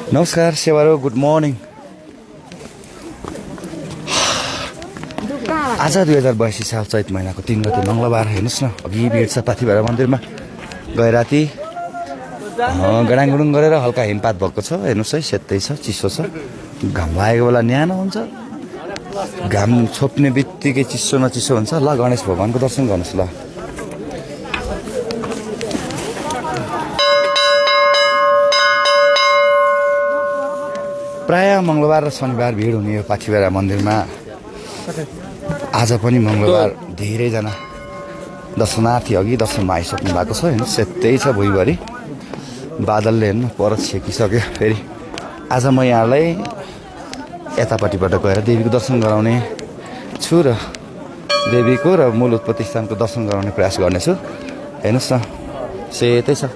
नमस्कार सेवारो, good morning. आज 2082 साल चैत महिनाको 3 गते मङ्गलबार। हेर्नुहोस् न, अघि भिड छ पाथिभरा मन्दिरमा। गए राति गडाङगुडुङ गरेर हल्का हिमपात भएको छ। हेर्नुहोस् है, सेतै छ, चिसो छ। घाम लागेको बेला न्यानो हुन्छ, घाम छोप्ने बित्तिकै चिसो न चिसो हुन्छ। ल, गणेश भगवानको दर्शन गर्नुहोस् ल। प्राय मङ्गलबार र शनिबार भिड हुने यो पाथिभरा मन्दिरमा आज पनि मङ्गलबार धेरैजना दर्शनार्थी अघि दर्शनमा आइसक्नु भएको छ। हेर्नु सेतै छ भुइँभरि, बादलले हेर्नु पर छेकिसक्यो। फेरि आज म यहाँलाई यतापट्टिबाट गएर देवीको दर्शन गराउने छु र देवीको र मूल उत्पत्ति स्थानको दर्शन गराउने प्रयास गर्नेछु। हेर्नुहोस् न, सेतै छ,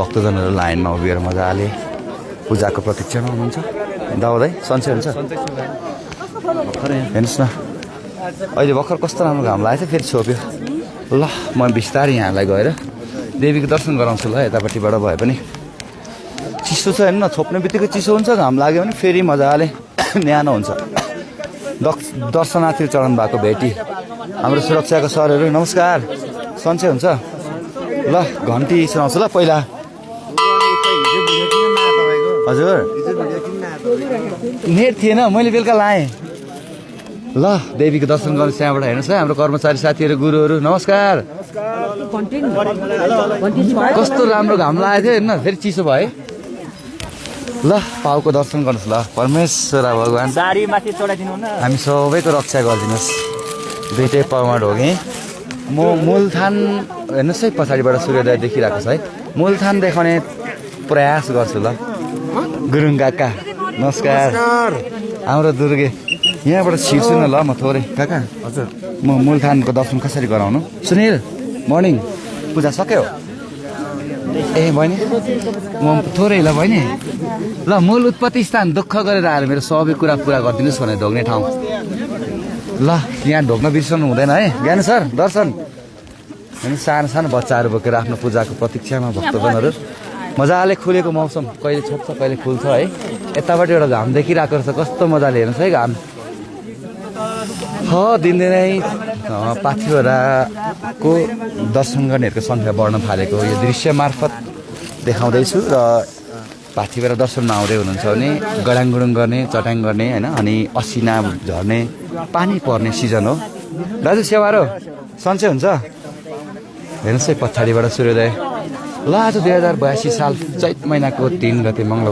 भक्तजनहरू लाइनमा उभिएर मजाले पूजाको प्रतीक्षामा हुनुहुन्छ। दाउदै सन्चै हुन्छ? हेर्नुहोस् न, अहिले भर्खर कस्तो राम्रो घाम लागेको थियो, फेरि छोप्यो। ल, म बिस्तारै यहाँलाई गएर देवीको दर्शन गराउँछु ल। यतापट्टिबाट भए पनि चिसो छ, हेर्नु न, छोप्ने बित्तिकै चिसो हुन्छ। घाम लाग्यो भने फेरि मजाले न्यानो हुन्छ। दर्शनार्थी चढाउनु भएको भेटी हाम्रो सुरक्षाको सरहरू, नमस्कार। सन्चै हुन्छ? ल, घन्टी सुनाउँछु ल पहिला। हजुर, नेट थिएन, मैले बेलुका लाएँ। ल, देवीको दर्शन गर्नु त्यहाँबाट। हेर्नुहोस् है, हाम्रो कर्मचारी साथीहरू, गुरुहरू, नमस्कार। कस्तो राम्रो घाम लागेको थियो, हेर्नु फेरि चिसो भयो। ल, पाउको दर्शन गर्नुहोस् ल। परमेश्वर भगवान् हामी सबैको रक्षा गरिदिनुहोस्। दुइटै पाउमा ढोगेँ म। मूलथान हेर्नुहोस् है, पछाडिबाट सूर्योदय देखिरहेको छ है। मूलथान देखाउने प्रयास गर्छु ल। गुरुङ काका नमस्कार। हाम्रो दुर्गे यहाँबाट छिर्छु न ल म थोरै। काका हजुर, म मूलथानको दर्शन कसरी गराउनु? सुनिल, मर्निङ। पूजा सक्यो? ए बहिनी, म थोरै ल बहिनी। ल, मूल उत्पत्ति स्थान दुःख गरेर आएर मेरो सबै कुरा पुरा गरिदिनुहोस् भने ढोग्ने ठाउँ। ल, यहाँ ढोग्न बिर्सनु हुँदैन है। ज्ञानु सर, दर्शन हेर्नु, सानो सानो बच्चाहरू बोकेर आफ्नो पूजाको प्रतीक्षामा भक्तजनहरू। मजाले खुलेको मौसम, कहिले छोप्छ कहिले खुल्छ है। यताबाट एउटा घाम देखिरहेको रहेछ, कस्तो मजाले। हेर्नुहोस् है घाम। दिनदिनै पाथिभराको दर्शन गर्नेहरूको सङ्ख्या बढ्न थालेको यो दृश्य मार्फत देखाउँदैछु। र पाथिभरा दर्शनमा आउँदै हुनुहुन्छ भने गडाङगुडुङ गर्ने, चट्याङ गर्ने होइन, अनि असिना झर्ने, पानी पर्ने सिजन हो। दाजु सेवारो, सन्चै हुन्छ? हेर्नुहोस् है, पछाडिबाट सूर्योदय। ल, आज 2082 साल चैत महिनाको 3 गते मङ्गलबार।